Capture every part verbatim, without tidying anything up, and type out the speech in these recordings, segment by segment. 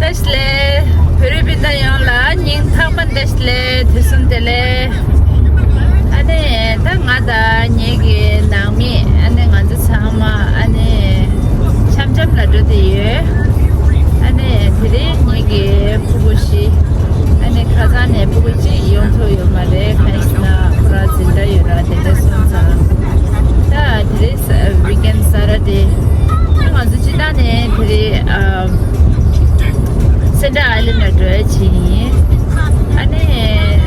བཀྲ་ཤིས་བདེ་ལེགས། བོད་རིགས་སྤུན་ཟླ་ཡོངས་ལ་སྙིང་ཐག་པ་ནས་བཀྲ་ཤིས་བདེ་ལེགས། དུས་གསུམ་བདེ་ལེགས། ཨ་ནི་ད་ང་དང་ངེད་ཀྱི་ནང་མི་ཨ་ནི་ང་ཚོ་ཚང་མ་ཨ་ནི་འཆམ་འཆམ་ལ་འགྲོ་བསྡད་ཡོད། ཨ་ནི་དེ་རིང་ངེད་ཀྱི་ཕྲུ་གུ་བཞི་ཨ་ནི་ཁ་སང་ནས་ཕྲུ་གུ་གཅིག་ཡོང་ཐུབ་ཡོད་མ་རེད། གང་ཡིན་ཟེར་ན་ཁོ་རང་འཛིན་གྲྭ་ཡོད་ར། དེ་འདྲ་སོང་ཙང་ད་དེ་རིང་ཝིག་ཨེན་སེ་ཊར་ཌེ། ད་ང་ཚོ་སྤྱིར་བཏང་ནས་དེ་རིང་ཨ། སེན་ཊར་ཨའི་ལེན་ཌ་ལ་འགྲོ་ཡ་བྱས་ཡིན། ཨ་ནི་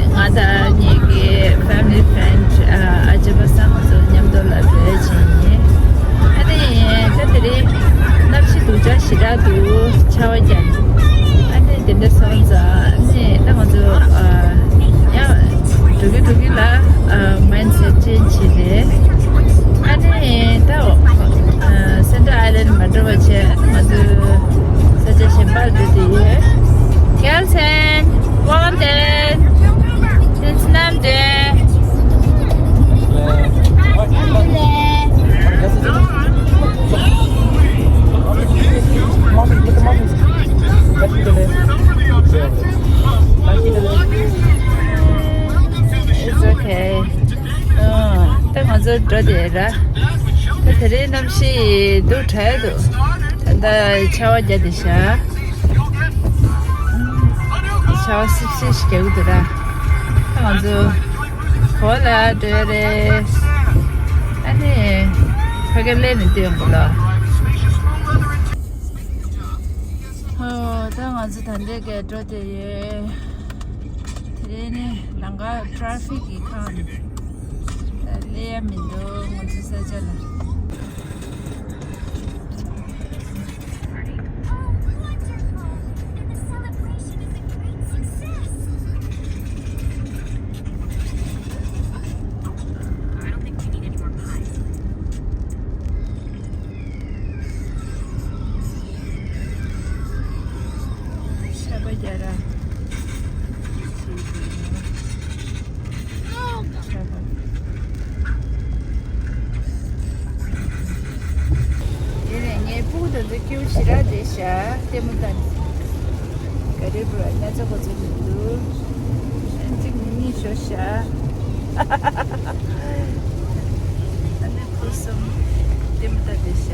ང་དང་ངེད་ཀྱི་ཕེ་མི་ལི་ཕེ་རེན་ཌི་ཨ་ཅེ་པ་སངས་ང་ཚོ་མཉམ་དུ་ལ་འགྲོ་ཡ་བྱས་ཡིན། ཨ་ནི་ད་དེ་རིང་གནམ་གཤིས་སྡུག་ཅག་ཞེ་དྲག་འདུག་ཆར་པ་བརྒྱབ། ཨ་ནི་དེ་འདྲ་སོང་ཙང་ཨ་ནི་ད་ང་ཚོ་ཨ་ཡང་འགྲོ་གི་འགྲོ་གི་ལ་ཨ་མའིན་ཌི་སེ་ཊི་ཅེན་ཇི་བྱས་རེད། ཨ་ནི་ད་ཨ་སེན་ཊར་ཨའི་ལེན་ཌ་མ་འགྲོ་བ་བྱས། ཨ་ནི་ང་ཚོ་ས་ཆ་གཞན་པར་འགྲོ་བསྡད་ཡོད། གལ་ཆེན། དབང་ལྡན། བསྟན་འཛིན་རྣམ་གྲོལ། It's okay. ཨ། ད་ང་ཚོ་འགྲོ་བསྡད་ར། ད་དེ་རིང་གནམ་གཤིས་སྡུག་དྲགས་འདུག་ད་ལྟ་ཆར་པ་བརྒྱབ་བསྡད་ཤག་ཆར་པ་སིབ་སིབ་ཞིག་རྒྱག་གི་འདུག་ར། ད་ང་ཚོ་གོ་ལ་འགྲོ་ཡ་རེད། ཨ་ནི་ཕ་གིར་སླེབས་ནས་བསྡད་ཡོང་གི་ལ། ཨོ། ད་ང་ཚོ་ད་ལྟ་ག་འགྲོ་བསྡད་ཡོད། དེ་རིང་ནི་ལམ་ཁ་ཊ་ར་ཕིག་གིས་ཁེངས་ནས་སླེབས་ཡ་མི་འདུག་ང་ཚོའི་ས་ཆ་ལ། ཆར་པ་རྒྱག་ར། ཆར་པ། དེ་ནས་ངའི་སྤུ་གུ་དེ་ཚོ་སྐྱིད་པོ་ཞེ་དྲག་བསྡད་ཤག་ལྟད་མོ་ལྟ་ནས། ག་རེ་བུ་ཉལ་ཚགས་པོ་ཚོ་མི་འདུག་གཅིག་མི་གཉིས་ཤོར་ཤག་ཨ་ནི་ཁོ་གསུམ་ལྟད་མོ་ལྟ་བསྡད་ཤག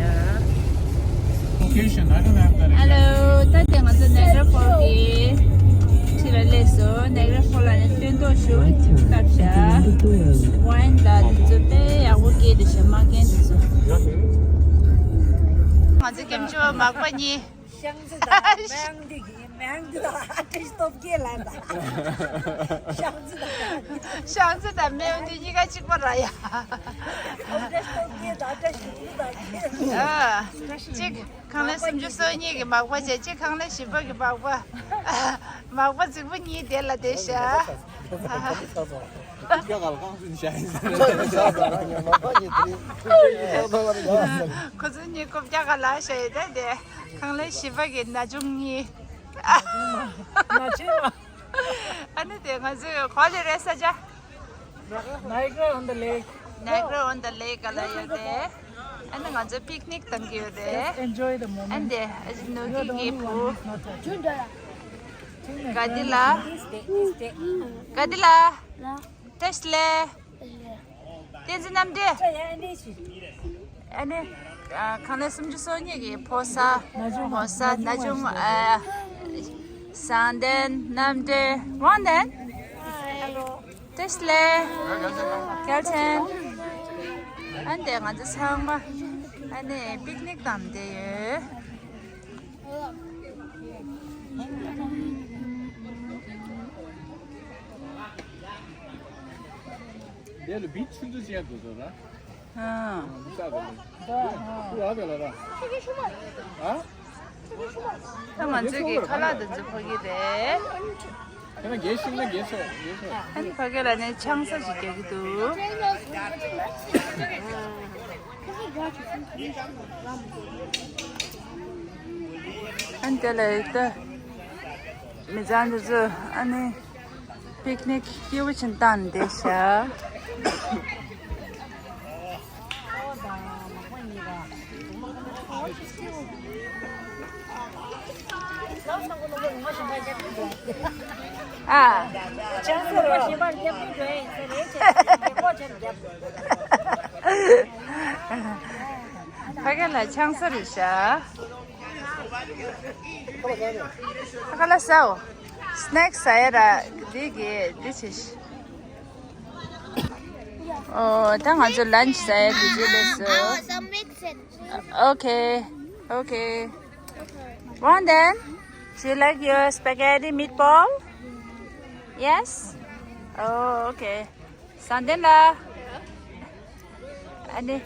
Location, I don't have that. Hello, ད་ལྟ་ང་ཚོ་ནེ་ག་ར་ཕོལ་གྱི་འཁྲིས་ལ་སླེབས་སོང་། ནེ་ག་ར་ཕོལ་ལ་ནི་སྟོན་ཐོག་ཞུ་བཀབ་ཤག་ཝའིན་ལ་དེ་ཚོ་དཔེ་ཡག་པོ་སྐྱེས་འདུག་ཤག་མ་རྒན་དེ་ཚོ། ང་ཚོ་སྐྱབས་མཆོག་མག་པ་གཉིས། ཤང་ཙི་དང་མེང་ཏི་གི་མེང་ཏི་དང་ཨ་ཏི་སྟོབས་རྒྱལ་ལ་དང་། ཤང་ཙི་དང་ཤང་ཙི་དང་མེང་ཏི་གཉིས་ཀ་གཅིག་པ་ར་ཡ། ཨ་ཏི་སྟོབས་རྒྱལ་དང་ཨ་ཏི་ཞུ་དང་། ཨ། གཅིག་ཁང་ལས་སུམ་ཅུ་སོ་གཉིས་ཀྱི་མག་པ་བྱས། གཅིག་ཁང་ལས་བཞི་པ་གི་མག་པ། མག་པ་རྫིག་པོ་གཉིས་དེ་ལ་བསྡད་ཤག་རྐུབ་བཀྱག་ག་ལ་རྐང་ཚུན་བཞག་ཡིན་ཟེར། ཁོ་ཚོ་གཉིས་རྐུབ་བཀྱག་ག་ལ་བཞག་ཡོད་དེ། དེ་ཁང་ལས་བཞི་པ་གི་ན་ཆུང་གཉིས། ན་ཆུང་མ། ཨ་ནི་དེ་ང་ཚོའི་གོ་ལི་རེད་ས་ཆ། Niagara on the Lake. Niagara on the Lake ག་ལ་ཡོད་དེ། ཨ་ནི་ང་ཚོ་པིག་ནིག་བཏང་གི་ཡོད་རེད། Just enjoy the moment. ཨ་ནི་དེ་ཨ་ཅེ་ནོ་གི་གི་བུ། ག་དེ་ལ། ག་དེ་ལ། བཀྲ་ཤིས་བདེ་ལེགས། བསྟན་འཛིན་རྣམ་གྲོལ། ཨ་ནི། ཨ། ཁང་གླ་སུམ་ཅུ་སོ་གཉིས་ཀྱི་ཕོ་གསར། ཕོ་གསར་ན་ཆུང་། ཨ། བཟང་ལྡན། རྣམ་གྲོལ། དབང་ལྡན། བཀྲ་ཤིས་བདེ་ལེགས། གལ་ཆེན། ཨ་ནི་དེ་ང་ཚོ་ཚང་མ་ཨ་ནི་པིག་ནིག་བཏང་བསྡད་ཡོད། དེ་ལ་བིད་ཆུང་ཆུང་ཞིག་ཡོད་དོ་ར། ཨ། འདི་ས་དེ་ལ། ཨ། ད་ང་ཚོས་ཀྱི་ཁ་ལག་དེ་ཚོ་ཕ་གི་རེད། ཁྱེད་རང་རྒས་ཤིང་ན་རྒས་ཆོག་རྒས་ཆོག་ཨ་ནི་ཕ་གི་ལ་ནི་ཆང་ས་ཞིག་རྒྱག་གི་འདུག་ཨ་ནི་དེ་ལ་ད་མི་ཚང་དེ་ཚོ་ཨ་ནི་པིག་ནིག་སྐྱིད་པོ་ཅིག་བཏང་བསྡད་ཤག་ཨ་ནི་ད་ང་ཚོ་ད་ལྟ་ཕ་གི་ལ་ནི་ཆང་ས་ཞིག་རྒྱག་གི་འདུག་ཨ། ཕ་གི་ལ་ཆང་ས་རེད་ཤག་ཕ་གི་ལ་ཟའོ། སི་ནེག་ཟ་ཡ་ར་འདི་གི་འདི་བྱེད་ཤི། ཨོ། ད་ང་ཚོ་ལན་ཆི་ཟ་ཡ་དེ་རྗེས་ལས་སོ། Okay, okay. One then, do you like your spaghetti meatball? Yes? Oh, okay. Sanden la. Ani.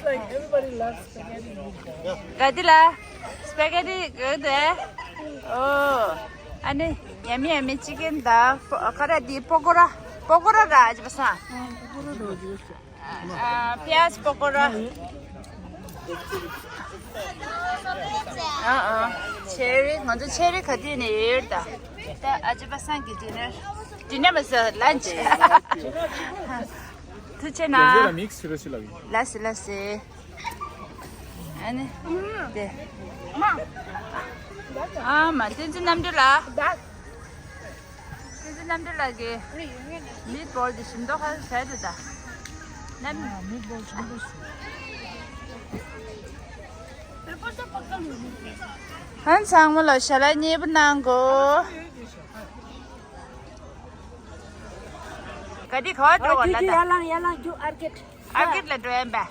Like everybody loves spaghetti meatball. Gadila, spaghetti good, eh? Oh. Ani, yummy, yummy chicken da. Po- Kara di pokora. Pokora da, aji basa. Ah, piyaj pokora. Ah, ah. Cherry, ngandu cherry khadi ne yerda. Da aji basa ki dinner. Dinner was a lunch. Tu chena. Mix chiro chilo. Lasi, lasi. Ani, de. Ma. Ah, ma, tinzi namdu la. Tinzi namdu la ge. Meatball di shimdo kha sai da. Nam meatball shimdo. ཧན་ཚང་མ་ལ་ཞལ་ལག་མཉེས་པོ་གནང་གོ། ག་དེ་ག་བ་འགྲོ་བ་ལ་ད། ཡ་ལང་ཡ་ལང་རྒྱུ་ཨར་ཀེད། ཨར་ཀེད་ལ་འགྲོ་ཡན་པ། ཨ།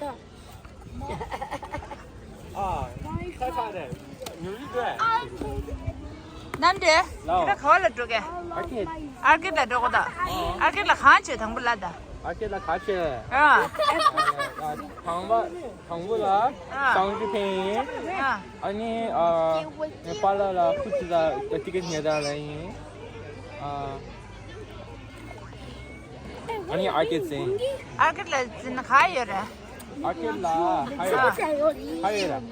ཁ་ཁ་རེད། ཉུ་ཡི་རེད། ནམ་རེད། ལའོ། ཁྱེད་ག་བ་ལ་འགྲོ་གི། ཨར་ཀེད། ཨར་ཀེད་ལ་འགྲོ་གོ་ད། ཨར་ཀེད་ལ་གང་བྱོས་དང་པོ་ལ་ད། ཨར་ཀེད་ལ་ག་བྱོས། ཨ། དང་པོ། དང་པོ་ལ་ཨ། ཞང་ཞུ་ཕིང་། ཨ། ཨ་ནི་ཨ། ངའི་པཱ་ལགས་ལ་ཁུ་ཚུར་ལ་ཊི་ཀེ་ཊི་ཉོས་དང་ལ་ཡིན། ཨ། ཨ་ནི་ཨར་ཀེད་ཟིན། ཨར་ཀེད་ལ་ཟིན་ག་ཡོད་རེད། ཨར་ཀེད་ལ་ཧ་ཡོད། ཧ་ཡོད་ར།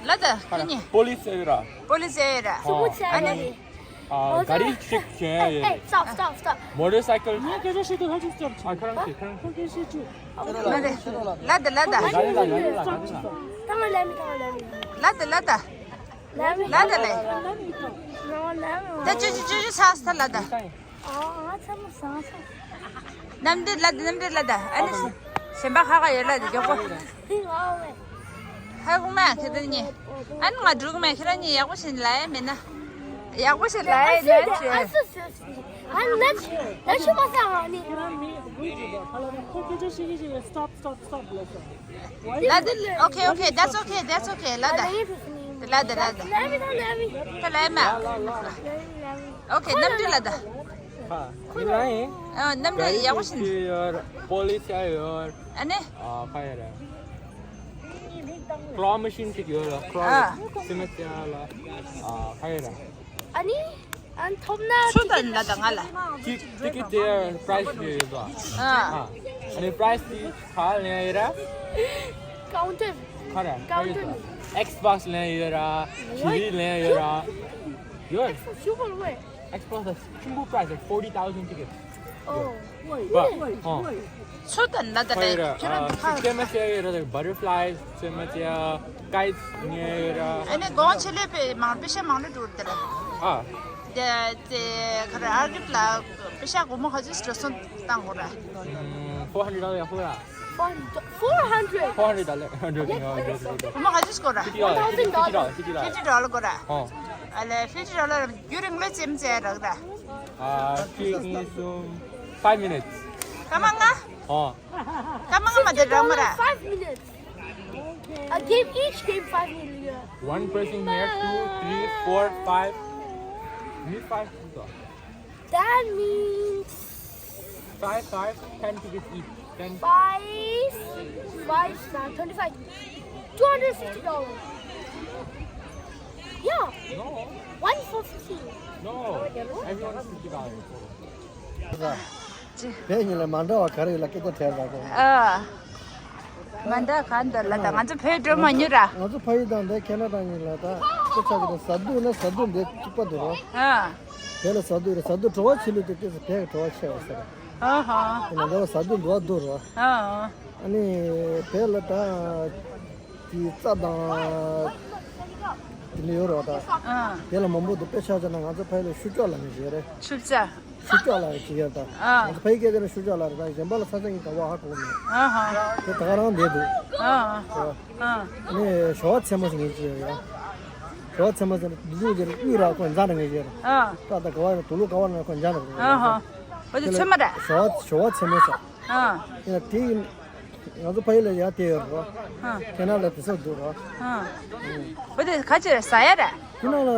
ལ་ད་ཁྱེད་གཉིས། པོ་ལི་སི་ཡོད་ར། པོ་ལི་སི་ཡོད་ར། ཨ་ནི། ཨ། ག་རི་ཞིག་ཞོན་ཡོད་རེད། Stop, stop, stop. Motorcycle. ང་སྐད་ཆ་བཤད་དུས་ཧ་ཅང་སྐྱོ། ཨ། ཁྱོད་རང་གིས་ཁྱོད་རང་། ཁྱོད་སྐད་ཆ་བཤད་ཆུ། ལ་ད་ལ་ད། Stop, stop. ལ་ད་ལ་ད། ལ་ད་ལ། ད་ཅུ་ཅུ་ཅུ་ཅུ་ས་ས་ལ་ད། ཨ། ང་ཚ་མོ་ཟ་ས། གནམ་བདེ་ལ་ད། གནམ་བདེ་ལ་ད། ཨ་ནི་གཞན་པ་ཁ་ཁ་ཡོད་ལ་ད་མགྱོགས་པོ། ཧ་གོ་མ་ཁྱེད་རང་གཉིས། ཨ་ནི་ང་འགྲོ་གི་མེད། ཁྱེད་རང་གཉིས་ཡག་པོ་ཞིག་ལ་ཡ་མེད་ན། ཡག་པོ་ཞིག་ལ་ཡ་ལན་བྱོས། ཨ་ནི་ད་ཆུ་མ་ཟ་ཨ་ནི། Stop, stop, stop. ལ་ད། Okay, okay, that's okay, that's okay. ལ་ད། ལ་ད་ལ་ད། ད་ལ་མ། Okay, གནམ་གྲུ་ལ་ད། ཁ། ཡིན་ན་ཡིན། ཨ། གནམ་གྲུ་ཡག་པོ་ཞིག་ཡོད། པོ་ལི་སི་ཡོད། ཨ་ནི། ཨ། ཁ་ཡོད་ར། ཁ་ལོ་མ་ཤིན་ཅིག་ཡོད་ར། ཁ་ལོ། ཨ། སི་མེད་ཡ་ལ། ཨ། ཁ་ཡོད་ར། ཨ་ནི། ཨ་ནི་ཐོབ་ན་ཚུར་ད་ལ་ད་ང་ལ། ཅིག་ཅིག་གི་དེ་པ་རའི་སི་ཡོད་དོ། ཨ། ཨ། ཨ་ནི་པ་རའི་སི་དེ་ག་ལེན་ཡོད་ར། ཀའུན་ཊར། ཁ་ར། ཀའུན་ཊར། ཨེགས་བྷོག་སི་ལེན་ཡོད་ར། ཊི་ཝི་ལེན་ཡོད་ར། ཡོད། Super way. Xbox is simple price, like forty thousand tickets. Oh, wait, but, wait, ཚུར་ད་ལ་ད་ལ་ཁྱེད་རང་གི་ཁ། ཁྱེད་མ་ཤེས་ཡོད་ར། Like butterflies, ཁྱེད་མ་ཤེས་ཡ། Kites ཉོས་ཡོད་ར། ཨ་ནི་གོང་ཆེ་ལས་པའི་མང་པེ་ཤ་མང་ལོ་འགྲོ་དེ་ར། ཨ། དེ་དེ་ཁ་ར་ཨར་ཀེད་ལ་པེ་ཤ་སྒོར་མོ་ག་ཚོད་འགྲོ་སོང་བཏང་དགོས་ར། Four hundred dollars ཡག་པོ་ར། Four hundred, four hundred. Four hundred dollars. སྒོར་མོ་ག་ཚོད་སྐོར་ར། Fifty dollars. Fifty dollars སྐོར་ར། ཨོ། ཨ་ལེ། Fifty dollars རྒྱུན་རིང་ལོས་ཙེམ་ཙེ་རག་ར། ཨ། གཅིག་གཉིས་གསུམ། Five minutes. སྐར་མ་ལྔ། ཨོ། སྐར་མ་ལྔ་མ་དེ་རག་མ་ར། Five minutes. A game, each game five minutes. One person here, two, three, four, five. Need five people. That means five, five, ten tickets each. Ten. Five, five, twenty-five. Two hundred sixty dollars. Yeah. No. One for fifty. No. Everyone is fifty dollars. བོད་ཉིད་ལ་མ་འདྲ་བ་ག་རེ་ཡོད་ལ་སྐད་ཆ་དྲིས་པ་དང་། ཨ། མ་འདྲ་ག་འདྲ་ལ་ད་ང་ཚོ་བོད་འགྲོ་མ་མྱོང་ར། ང་ཚོ་ཕ་ཡུལ་དང་འདི་ཁེ་ན་ཌ་གཉིས་ལ་ད་སྐད་ཆ་གི་ཟ་དུས་ན་ཟ་དུས་འདི་གཅིག་པ་འདུག་ར། ཨ། བོད་ལ་ཟ་དུས་རེད། ཟ་དུས་བྲོ་བ་ཆེ་ལོས་དེ་སྐད་ཆ་བོད་ཀྱི་བྲོ་བ་ཆེ་བ་ཟེར། ཨ་ཧ། དེ་ནང་འདྲ་བ་ཟ་དུས་འདུག་བ་འདུག་ར། ཨ། ཨ་ནི་བོད་ལ་ད་དེ་རྩྭ་དང་ དེ་ནས་ཡོད་རེད་བ་ད། ཨ། དེ་ལ་མང་པོ་འདུག་དཔེ་ཆ་བཞག་ན་ང་ཚོ་ཕ་ཡུལ་ལ་ཤུ་ཅོག་ལབ་མཁན་ཞིག་ཡོད་རེད། ཤུ་ཅོག་ཤུ་ཅོག་ལབ་ཅིག་ཡོད་ད། ཨ། ང་ཚོ་ཕ་ཡུལ་སྐད་ཆ་ལ་ཤུ་ཅོག་ལབ་རེད་ད། གཞན་པ་ལ་ས་ཆ་གི་ག་བ་ཧ་གོ་མེད། ཨ་ཧ། དེ་ད་ག་རང་བསྡད་འདུག་ཨ་ཨ། ཨ། ནས་ཞོ་བ་ཚེ་མོ་ཟེར་མཁན་ཅིག་ཡོད་རེད། ཞོ་བ་ཚེ་མོ་ཟེར་ན་དུ་ལུག་ཟེར་དབུས་ར་ཁོ་འཛའ་ར་ངེས་ཟེར། ཨ། ད་ད་ག་བ་ཡོད་དུ་ལུག་ག་བ་ན་ཁོ་འཛའ་ར་ཨ་ཧ། འོ་དེ་ཚོད་མ་རེད། ཞོ་བ་ཞོ་བ་ཚེ་མོ་ཟེར། ཨ། ཡིན་ན་དེ་ང་ཚོ་ཕ་ཡུལ་ལ་ཡ་དེ་ཡོད་རེད། ཨ། ཁེ་ན་ལ་དེ་ཚོ་འདུག་ར། ཨ། འོ་དེ་ག་ཅི་རེད་ཟ་ཡ་རེད། ཁེ་ན་ལ་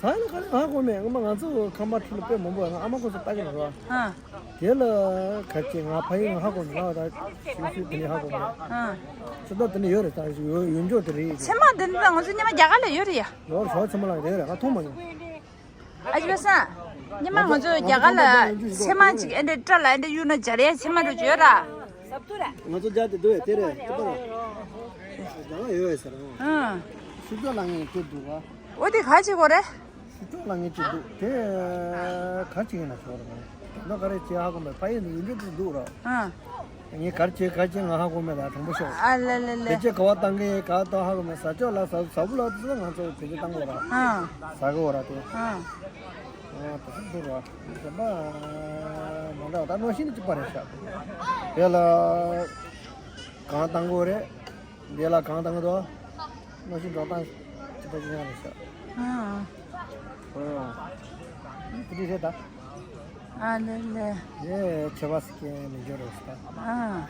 ཟ་ཡ་ལ་ག་རེ་ཧ་གོ་མེད། ང་མ་ང་ཚོ་ཁ་མ་ཁྲི་ལ་དཔེ་མང་པོ་ཡོད། ང་ཨ་མ་ཁོ་ཚོ་ལྟ་གི་རེད་ར། ཨ། དེ་ལ་ག་ཅི་ང་ཕ་ཡུལ་ང་ཧ་གོ་མེད་ལ་ད་ཤུ་ཤུ་དེ་ནས་ཧ་གོ་མེད། ཨ། ཚོད་ལྟ་དེ་ནས་ཡོད་རེད། ད་ཡོད་ཡོད་འཇོག་དེ་རེད། ཚེ་མ་དེ་འདྲ་ང་ཚོ་སྔོན་མ་རྒྱ་གར་ལ་ཡོད་རེད་ཡ། ཡོད་རེད། ཞོ་བ་ཚེ་མོ་ལ་རེད་རེད། ང་མཐོང་མ་མྱོང་། ཨ་ཅེ་པ་སངས། སྔོན་མ་ང་ཚོ་རྒྱ་གར་ལ་ཚེར་མ་ཅིག་ཨེ་འདྲ་སྐྲ་ལ་ཨེ་འདྲ་གཡུག་ན་འབྱར་ཡ་ཚེར་མ་འདྲ་ཅིག་ཡོད་ར། ང་ཚོ་རྒྱ་དེ་འདུག་ཡ་དེ་རེད་དེ་པར། རྒྱ་གར་ཡོད་ཡ་ཟེར། ཨང་། ཤུ་ཅོག་ལབ་མཁན་དེ་འདུག་ག་འོ་དེ་ག་ཅིག་གོ་རེད། ཤུ་ཅོག་ལབ་མཁན་ཅིག་འདུག་དེ་ག་ཅིག་ཡིན་ན་ཤོར་རེད། ད་ག་རེ་བྱེད་ཧ་གོ་མེད། ཕ་ཡུལ་ནས་ཡིན་རྒྱུ་དེ་འདུག་ར། ཨང་། ངས་ག་རེ་བྱེད་ག་རེ་བྱེད་ང་ཧ་གོ་མེད་ད་དྲང་པོ་ཤོད། ཨ་ལེ་ལེ་ལེ། བེད་སྤྱོད་ག་བ་བཏང་གི་ག་བ་བཏང་ཧ་གོ་མེད། ཟ་ཆོག་ལ་ཟ་ཟ་བུ་ལ་དེ་ང་ཚོ་བེད་སྤྱོད་བཏང་དགོས་ར། ཨང་། ཟ་གི་འོ་ར་དེ། ཨང་། ཨ་དེ་ཚོ་འདུག་ར། དེ་ཚོ་མ་མ་འདྲ་བ་ད་གནོད་ཤིན་ཏུ་གཅིག་པ་རེད་ཤག་དེ་ལ་གང་བཏང་དགོས་རེད། དེ་ལ་གང་བཏང་གི་འདུག་གནོད་ཤིན་འགྲོ་སྟངས་གཅིག་པ་གཅིག་རྐྱང་རེད་ཤག་ཨང་། ཨང་། དེ་འདྲ་རེད་ད། ཨ་ལེ་ལེ། ངས་ཆེ་བ་སི་ཀན་མི་འཇོག་རོགས་ཟེར། ཨ།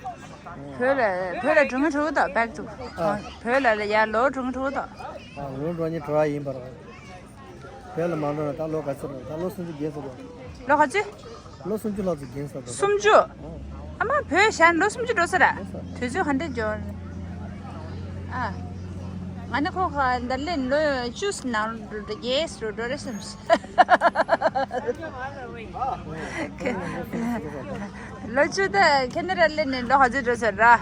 བོད་ལ་བོད་ལ་འགྲོ་མི་འགྲོ་གི་འདུག back to ཨ། བོད་ལ་ལ་ཡར་ལོག་འགྲོ་མི་འགྲོ་གི་འདུག་ཨ་ལོག་འགྲོ་མཁན་འགྲོ་བ་ཡིན་པ་རེད། བོད་ལ་མ་འགྲོ་ན་ད་ལོ་ག་ཚོད་རེད། ད་ལོ་སུམ་ཅུ་བརྒལ་སོང་རེད། ལོ་ག་ཚོད། ལོ་སུམ་ཅུ་ལྷག་ཙམ་བརྒལ་སོང་རེད། སུམ་ཅུ། ཨ། ཨ་མ་བོད་ཤར་ལོ་སུམ་ཅུ་འགྲོ་ས་ར། དུས་ཚོད་ག་འདྲ་འགྱོ། ཨ། ང་ནི་ཁོ་ག་འདར་ལེན་ལོ་བཅུ་ནང་འགྲོ་རྒྱས་སུ་འགྲོ་རེད་བསམ། ལོ་བཅུ་ད་ཁེ་ན་ཌ་སླེབས་ནས་ལོ་ག་ཚོད་འགྲོ་ཚར་ར། ཨ།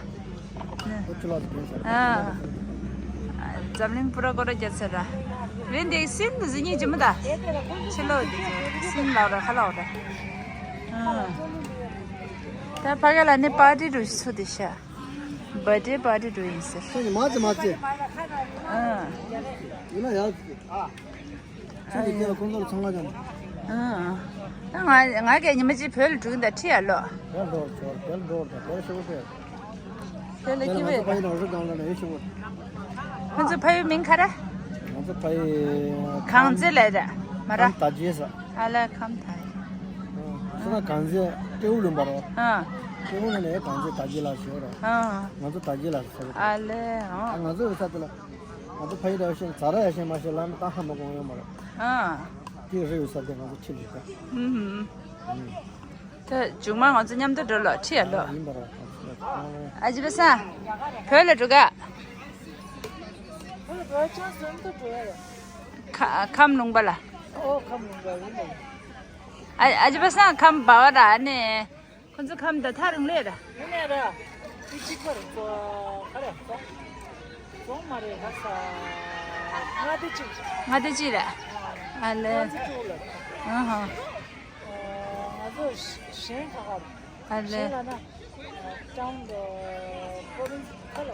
འཛམ་གླིང་པུ་ར་སྐོར་ར་རྒྱབ་ཚར་ར། རེད་འདི་སིན་དུ་ཟི་ཉིན་ཇི་མ་ད། ཕྱི་ལོགས་འདི་སིན་ལོག་ར་ཁ་ལོག་ར། ཨ། ད་ཕ་གི་ལ་ནི་པར་ཊི་རུ་ཚུགས་ཏེ་ཤག་བར་ཌེ་པར་ཊི་འགྲོ་ཡིན་ཟེར། ཁྱོད་ཀྱིས་མ་བརྩི་མ་བརྩི། ཨ། ཡིན་ན་ཡག་ཅིག་ཁྱོད་ཀྱིས་དེ་ལ་ཁོང་ཚོ་ལ་ཚང་མ་ཀྱང་། ཨ། ད་ང་ང་གས་ཉི་མ་གཅིག་བོད་ལ་འགྲོ་གི་འདུག་ཁྲིད་ཡ་ལོ། བོད་འགྲོ་ཆོག་བོད་འགྲོ་དང་བོད་ཤོག་བོད། བོད་ལ་དེ་ལ་སྐྱིད་པོ་ང་ཚོ་ཕ་ཡུལ་ཡོད། ནང་རུ་གང་ལ་ནས་ཤོག་བོད། ཁོང་ཚོ་ཕ་ཡུལ་མིང་ག་རེ། ང་ཚོ་ཕ་ཡུལ་གངས་རྫི་ལབ་རེད་མ་ར། ཁམས་དར་རྒྱས་ཟེར། ཨ་ལ་ཁམས་དར། སོ་ན་གངས་རྫི་སྤྲེའུ་ལུང་པ་རོ། ཨ། སྤྲེའུ་ལུང་ནས་གངས་རྫི་དར་རྒྱས་ལ་ཞེས་རོ། ཨ། ང་ཚོ་དར་རྒྱས་ལ་ཟེར། ཨ་ལེ། ཨ། ང་ཚོ་ཡོད་ས་དེ་ལ། ང་ཚོ་ཕ་ཡུལ་ར་ཤེས་ཛ་ར་ཡ་ཤེས་མ་ཤེས་ལ་ནི་ད་ཧ་མ་གོ་ཡོད་མ་རེད། ཨ། དེ་རེ་ཡོད་ས་དེ་ང་ཚོ་ཁྲིད་ལ་ད། ཨུམ། ད་མཇུག་མ་ང་ཚོ་མཉམ་དུ་འགྲོ་ལོ་ཁྲིད་ཡ་ལོ། ཡིན་པ་རེད། ཨ་ཅེ་པ་སངས། བོད་ལ་འགྲོ་ག་ཁ་ཁམས་ལུང་པ་ལ། ཨོ་ཁམས་ལུང་པ་ཡིན་ནམ། ཨ་ཨ་ཅེ་པ་སངས་ཁམས་སྦ་བ་ར་ནི། ཁོ་ཚོ་ཁམས་ད་ཐག་རིང་ལེ་ར། ཡིན་ནའི་ར། དེ་གཅིག་པ་རེད་ཙོ། ག་རེ་ཙོ། ཙོ་མ་རེད་ག་ས། མངའ་སྡེ་གཅིག་མངའ་སྡེ་གཅིག་ར། ཨ་ལེ། ང་ཚོ་གཅིག་ལ། ཨ་ཧ། ང་ཚོ་གཞན་ཁ་ཁ་རེད། ཨ་ལེ། གཞན་ལ་ན། ཀྲང་དང་པོ་རིན་ཁ་ལ།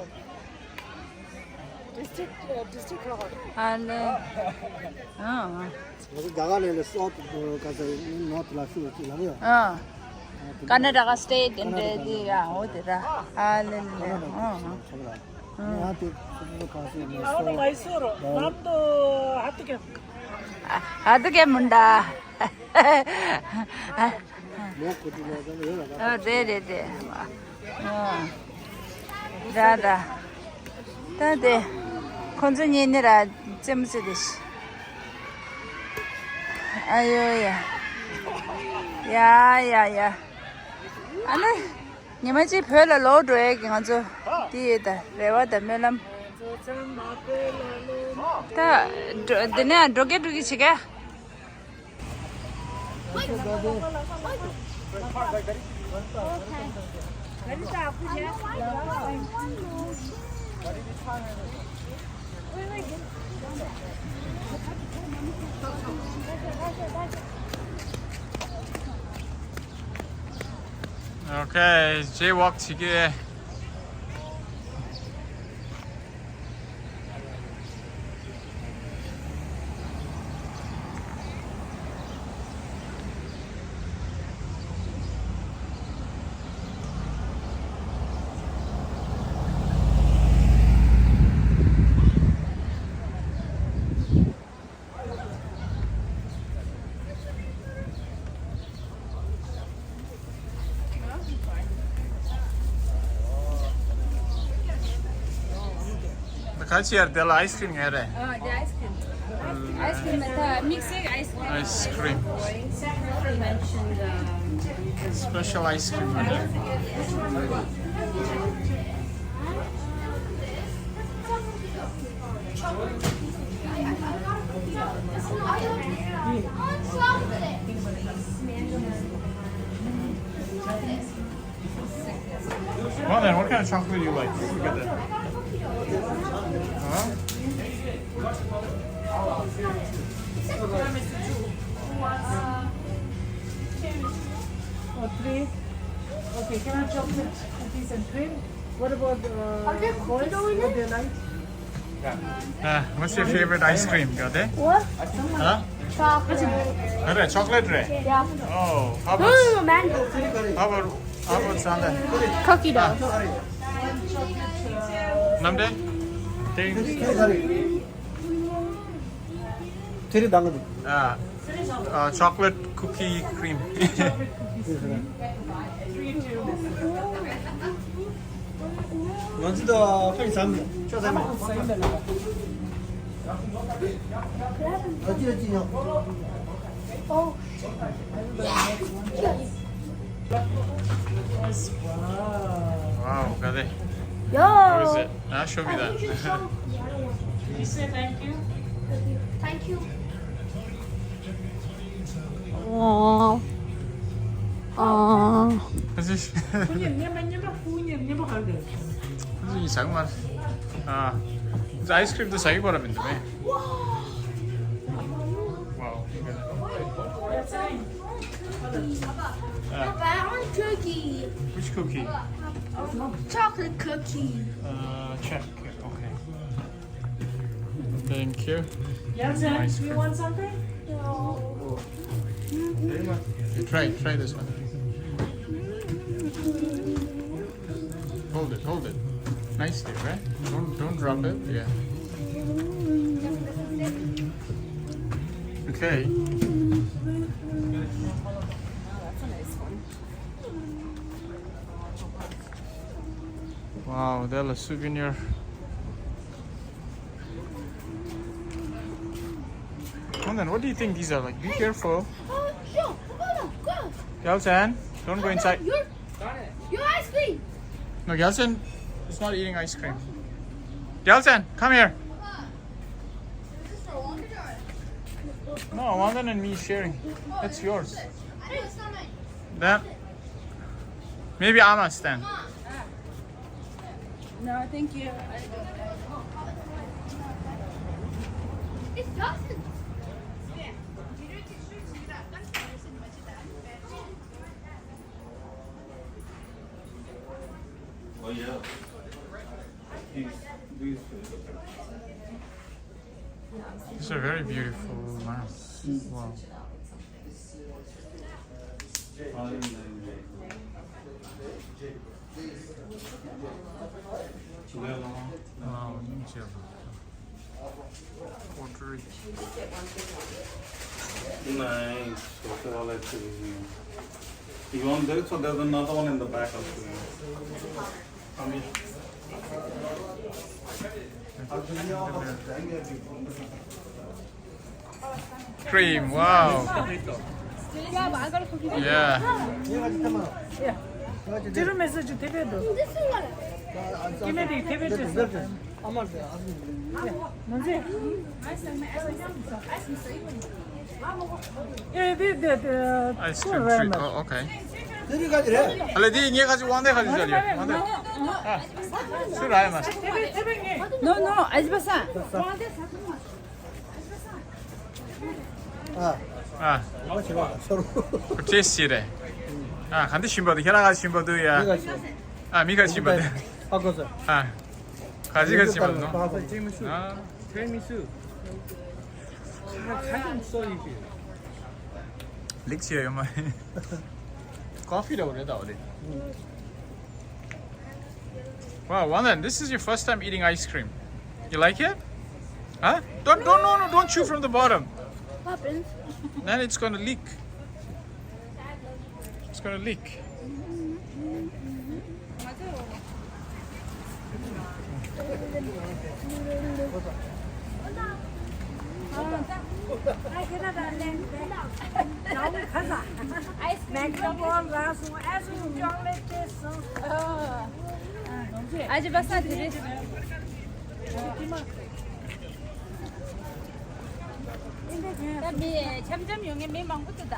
ཌིས་ཊིག་ཌིས་ཊིག་ཁ་ཁ་རེད། ཨ་ལེ། ཨ་ཨ། ང་ཚོ་རྒྱ་གར་ལ་ལ་སོག་ག་ས་ནོར་ཐི་ལ་ཤུ་ཅི་ལ་ཡོད། ཨ། ཀར་ན་ཊ་ཀ་སི་ཊེ་ཊི་འདི་འདྲ་འདི་ཡ་འོ་དེ་ར། ཨ་ལེ་ལེ་ལེ། ཨ་ཨ། ང་དེ་སོ་སོ་ག་སོ་ནས་སོ། ང་ཚོ་མ་ཡི་སོར་ནམ་དུ་ཧ་ཏུ་ཀེ། ཧ་ཏུ་ཀེ་མུན་ད། ཨ། ཨ། ལོ་གོ་དྲུག་ལོ་ཙམ་ཡོད་ལ། ཨ་རེད་རེད་རེད། ཨ། ར་ར། ད་དེ། ཁོ་ཚོ་གཉིས་ནི་ར་རྩེད་མོ་རྩེ་དེ་ཤི། ཨ་ཡོ་ཡ། ཡ་ཡ་ཡ། ཨ་ནི། ཉི་མ་གཅིག་བོད་ལ་ལོག་འགྲོ་ཡས་ཀྱི་ང་ཚོ་དེ་ཡོད་ད་རེ་བ་དང་སྨོན་ལམ། ད་འགྲོ་འདི་ནས་འགྲོ་གི་འགྲོ་གི་བྱེད་ག Okay, jaywalk བྱེད་ཀྱི། ཁ་ཆེར་དེ་ལ་ཨའི་སི་ཁྲིམ་ངས་རེད། ཨ་དེ་ཨའི་སི་ཁྲིམ། ཨའི་སི་ཁྲིམ་མེད་ད་མིག་སི་ཨའི་སི་ཁྲིམ། ཨའི་སི་ཁྲིམ། Special ice cream རེད། Well then, what kind of chocolate do you like? Look at that. Huh? Oh, three. Okay, can I have chocolate cookies and cream? What about uh, boys? What do you like? Uh, what's your favorite ice cream, Gade? What? Huh? Chocolate. Alright, chocolate, right? Yeah. Oh, how No, about no, no, mango. How about how about Sunday? Cookie dough. Namde? Thanks. Three dang. Ah, uh, chocolate cookie cream. ང་ཚོ་ད་ཁ་ཡི་ཟམ་ཅོ་ཟམ། ཨ་ཅི་ཨ་ཅི་ཡང་། Oh. Wow, Gade. Yo. What is it? Ah, show me that. He said thank you. Thank you. Oh. Oh. This is ཁུ་ཉེར་ཉེར་མ་ཉེར་མ་ཁུ་ཉེར་ཉེར་མ་གང་དེ། this is ཟ་གི་མ་རེད། ཨ། ཨའི་སི་ཁྲིམ་དུ་ཟ་གི་པ་ར་མིན་འདུག་མེ། Wow. That's fine. Papa, I want cookie. Which cookie? Chocolate cookie. Uh, check. Okay. Thank you. Yes, sir. You want something? No. Try, try this one. Hold it, hold it. Nicely, right? Don't don't drop it. Yeah. Okay. Wow, they're a souvenir. Hold on, what do you think these are like? Be careful. Oh, yo, come on, go. Gelsen, don't go inside. Your, your ice cream. No, Gelsen is not eating ice cream. Gelsen, come here. No, Wandan and me is sharing. That's yours. Then maybe Amas then. No, thank you. It's Justin. Oh yeah. These these. These are very beautiful lamps. Wow. Wow, pottery. Nice. Look at all that too. You want this, or there's another one in the back of you? Cream, wow. Yeah. Zero message to Tibet. Give me the Tibet. Yeah, the, the, the, Ice cream treat. Oh, okay. ཨ་ལས་དེ་ངས་ཁ་ཅིག་དབང་ལྡན་ཁ་ཅིག་བྱ་ཡོད། དབང་ལྡན། ཨ། སུ་ར་ཡ་མ། No, no, Ajibasa. ཨ། ཁོ་ཊེ་སི་ཊི་བྱེད་རེད། ཨ། ག་འདི་ཞིམ་པ་འདུག་ཁྱེད་རང་ག་ཞིམ་པ་འདུག་ཡ། ཨ། མི་ག་ཞིམ་པ་འདུག་ཨ། ག་ཅི་ག་ཞིམ་པ་འདུག་ཨ། ལིག་ཆེ་ཡོད་མ། ཀོ་ཕི་ར་བ་རེད་ད་བ་རེད། Wow, Wandan, this is your first time eating ice cream. You like it? Huh? Don't, don't, no, no, don't chew from the bottom. What happens? Then it's gonna leak. It's gonna leak. Ice cream. Chocolate taste. ཨ་ཅེ་བ་ས་དེ་རེད། ད་མི་འཆམ་འཆམ་ཡོང་མཁན་མི་མང་པོ་འདུག་ད། ཨ།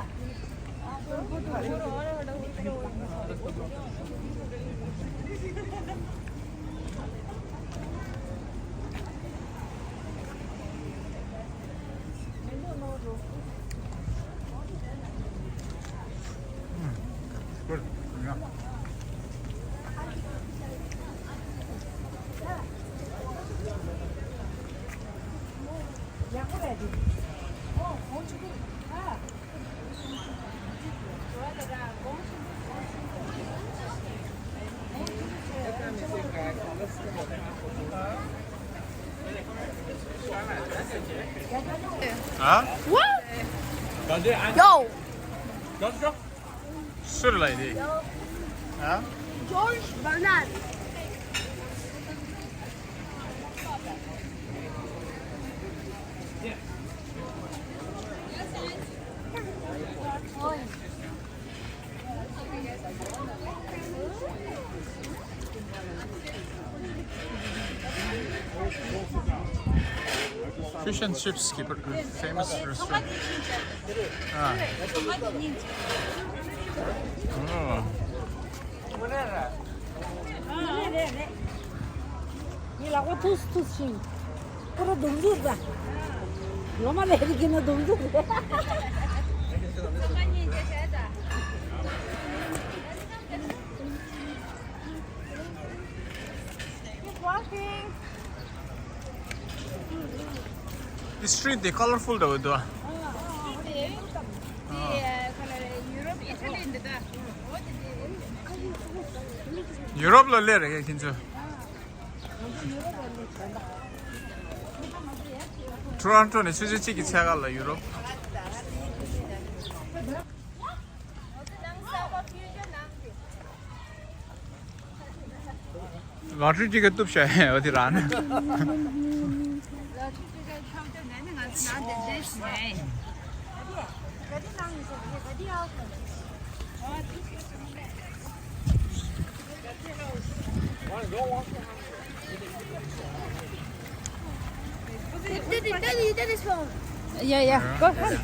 Yo. སུ་རེད་ལ་ཡིན་དེ། ཨ། George Bernard. Fish and chips གི་famous restaurant. ཨ། ཨོ། ངའི་ལག་པ་ཐུག་ཐུག་ཤིང་། ཁོ་ར་སྡུག་འཛུགས་ད། ངོ་མ་ལས་རིག་གི་ན་སྡུག་འཛུགས་རེད། Keep walking. This street they colorful though, though. ཡུ་རོབ་ཨི་ཊ་ལི་འདི་ད། ཡུ་རོབ་ལ་སླེབས་རེད་ཁྱེད་ཚོ། ཊོ་རོན་ཊོ་ནས་ཆུ་ཚོད་གཅིག་གི་ཕྱེད་ཀ་ལ་ཡུ་རོབ། ལོ་ཊ་རི་ཊི་ཀེ་ཊི་གཏུབ་བྱས་འོ་དེ་རང་ན། Daddy, daddy, daddy's phone. Yeah, yeah. Go ahead.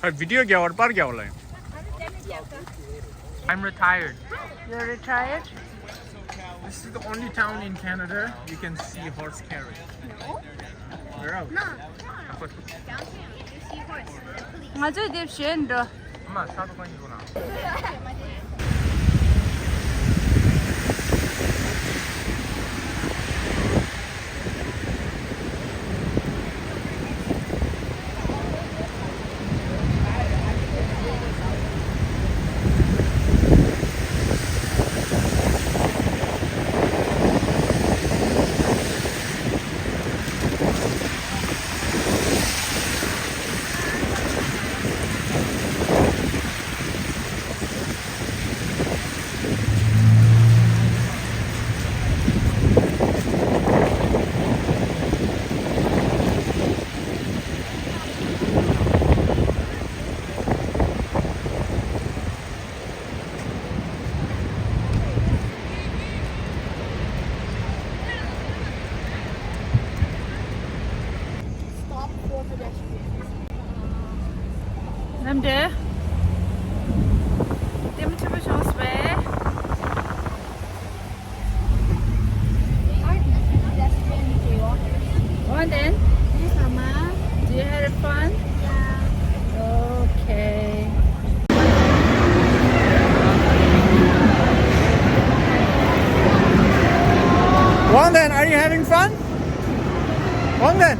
ཨ། ཝི་ཌི་ཡོ་རྒྱག་པར་པར་རྒྱག་པ་ལ། I'm retired. You're retired? This is the only town in Canada you can see horse carriage. Girl. ང་ཚོས་དེབ་གཞན་འགྲོ། རྣམ་འགྲེལ། ལྟད་མོ་ཆེན་པོ་བྱུང་སོང་པས། One then. Yes, Mama. Do you have fun? Yeah. Okay. One then, are you having fun? One then.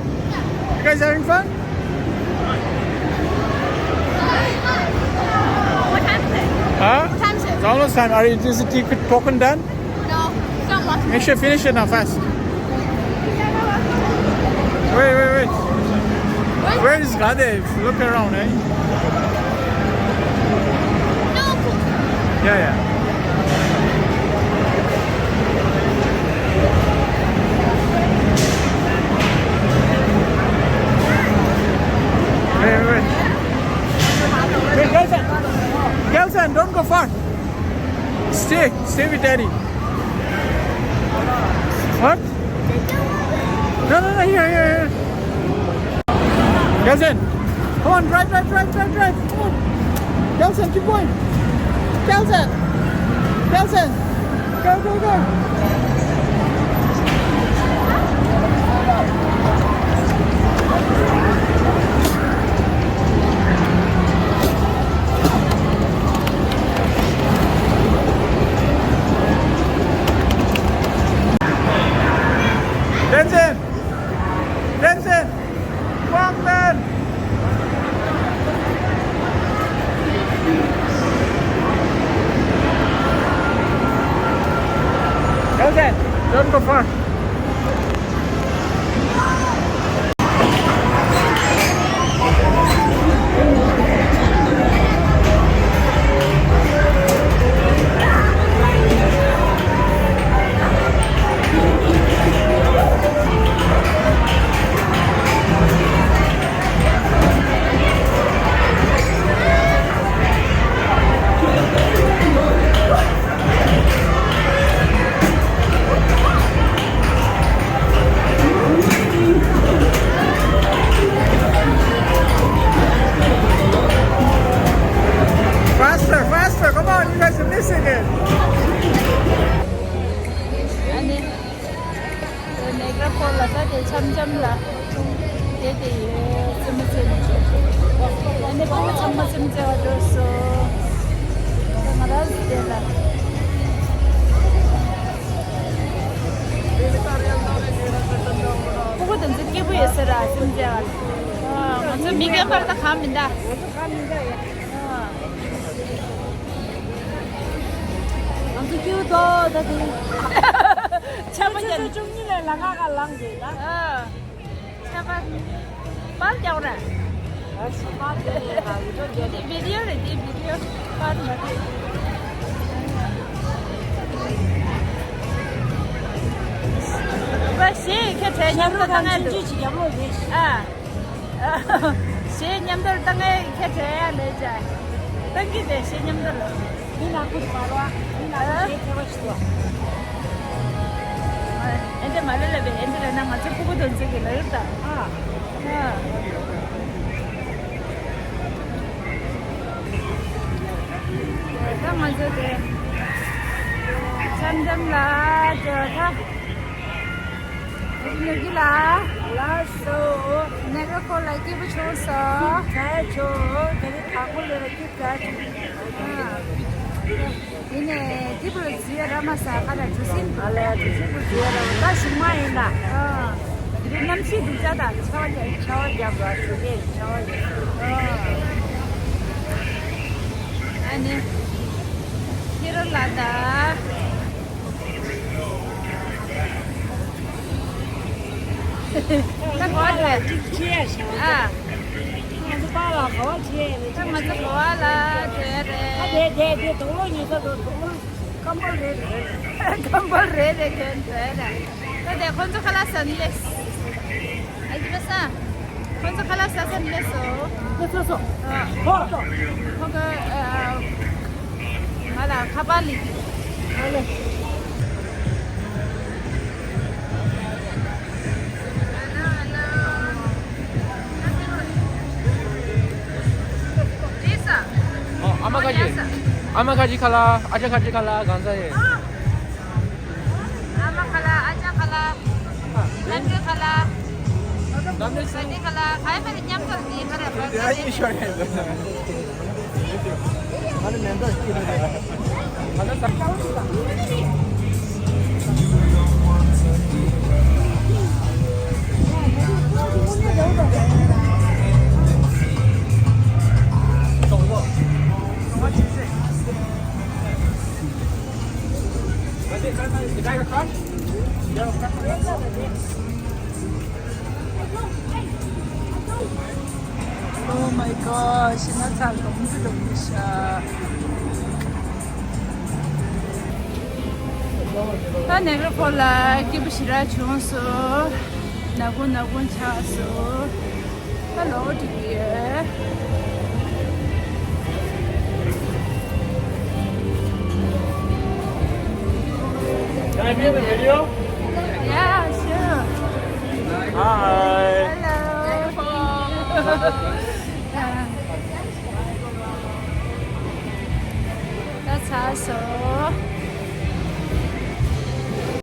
First time, are you, is the ticket broken down? No, it's not lost. Make sure you finish it now fast. Wait, wait, wait. Wait. Where is Gadev? Look around, eh? No. Yeah, yeah. Wait, wait, wait. Hey, Gelson. Gelson, don't go far. Stay, stay with daddy. What? No, no, no, here, here, here. Gelson, come on, drive, drive, drive, drive, drive. Come on. Gelson, keep going. Gelson. Gelson. Go, go, go. Tenzin! Tenzin! Guanglan! Tenzin! Don't go far. Faster, faster, come on, you guys are missing it. ཨ་ནི། ནེ་གྲ་ཕོ་ལ་ད་དེ་འཆམ་འཆམ་ལ་དེ་དེ་ཡོད་སེམས་མ་སེམས་ཅན། ཨ་ནི་ཕོ་བོ་ཚང་མ་སེམས་ཅན་བ་འགྲོ་སོང་། ད་ང་རང་ཚོ་དེ་ལ། ཕྲུ་གུ་དེ་ཚོ་སྐྱིད་པོ་ཡོད་ས་ར་སེམས་ཅན་བ། ང་ཚོ་མི་རྒན་པར་ད་གང་མི་འདའ། ང་ཚོ་གང་མི་འདའ་ཡ། ང་ཚོ་སྐྱིད་པོ་འདུག་ད་དེ། ཆ་མ་ཆ་ཉན། ཆ་བཅུ་གཉིས་ལས་ལ་ཁ་ཁ་ལངས་དགོས་ད། ཨ། ཆ་པ། པར་རྒྱག་ར། ཨ་ཤི་པར་རྒྱག་ཡས་ད་ཡིན་འགྲོ་རྒྱག་དེ་བི་ཌི་ཡོ་རེད་དེ་བི་ཌི་ཡོ་པར་མ་རེད། པ་ཞེས་ཁྱེད་བྲལ་མཉམ་དུ་བཏང་ཡ་འདུག་ཨ། ཞེས་མཉམ་དུ་བཏང་ངས་ཁྱེད་བྲལ་ཡ་ལས་བྱ། བཏང་གི་དེ་ཞེས་མཉམ་དུ་ལ། མི་ནག་པོ་དེ་མ་རོ། མི་ནག་པོ་ཞེས་ཐེ་བ་ཞིག་ལ། ཨེ་འདྲ་མ་ལས་ལ་བས་ཨེ་འདྲ་ལ་ན་ང་ཚོ་ཕྲུ་གུ་དོན་ཚིག་གི་ལ་ཡོད་ད། ཨ། ཨ། ད་ང་ཚོ་དེ། འཆམ་འཆམ་ལ་འགྲོ་ད། ནུ་གི་ལ། ལགས་སོ། ནེ་ག་ཁོ་ལ་སྐྱིད་པོ་བྱུང་སོང་། ཁྱེད་ཆོ་དེ་རིང་དང་པོ་ལས་ལ་སྐྱིད་ཚར་བྱུང་། ཡིན་ནས་སྐྱིད་པོ་ལ་འཛུལ་ཡ་ར་མ་ཟ་ཁ་ལ་གྲུ་སིན། ཨ་ལས་གྲུ་སིན་པོ་འཛུལ་ཡ་ར་མ་ད་ཞུགས་མ་ཡིན་ད། ཨ། དེ་རིང་གནམ་གཤིས་སྡུག་ཅག་དང་ཆར་པ་རྒྱབ། ཆར་པ་རྒྱབ་པ་ཞུ་གི་ཆར་པ་རྒྱབ། ཨ་ནི། ཁྱེད་རང་ལ་ད། ད་གོ་བ་ལ་ཅིག་ཅིག་ཡ་ཤ། ཨ། ང་ཚོ་པཱ་ལགས་གོ་བ་ཅིག་ཡ་རེད། ད་ང་ཚོ་གོ་བ་ལ་དེ་རེད། ཨ་དེ་དེ་དེ་དོག་ལོ་ཉོས་ས་དོ་དོག་ལོ་སྐམ་པོ་རེད་རེད། སྐམ་པོ་རེད་རེད་དེ་རེད་རེད། ད་དེ་ཁོང་ཚོ་ཁ་ལག་ཟ་ནི་ལས། ཨ་ཡི་པ་ས། ཁོང་ཚོ་ཁ་ལག་ཟ་ས་མེད་སོ། ཁོ་ཚོ་སོ། ཨ། ཧོ། ཁོ་ག་ཨ། ང་ལ་ཁ་པར་ལི། ཨ་ལེ། ཨ་མ་ཁ་ཅིག་ཨ་མ་ཁ་ཅིག་ཁ་ལག་ཨ་ཅག་ཁ་ཅིག་ཁ་ལག་གང་ཟ་ཡིན། ཨ་མ་ཁ་ལག་ཨ་ཅག་ཁ་ལག་ལམ་འགྲོ་ཁ་ལག་ལམ་འགྲོ་ཁ་ལག་ཁ་ལག་ཁ་ཡ་མེད་ན་མཉམ་དུ་དེ་ཁ་ལག་ཁ་ལག་ཡ་ཡི་ཤོར་ཡ་ཡིན། ཁ་ལག་མེད་འདུག་ཁ་ལག་ཁ་ལག་ས། ཨོ་ཤི་ན་ཚ་ལོང་དུ་ལོང་དུ་ཤ། ད་ནེ་གྲོ་པོལ་ལ་སྐྱིད་པོ་ཞེ་དྲག་བྱུང་སོང་། ནག་ཁུང་ནག་ཁུང་ཆགས་སོང་། ད་ལོག་འགྲོ་གི་ཡོད། Can I make a video? Yeah, sure. Hi. Hello. That's awesome.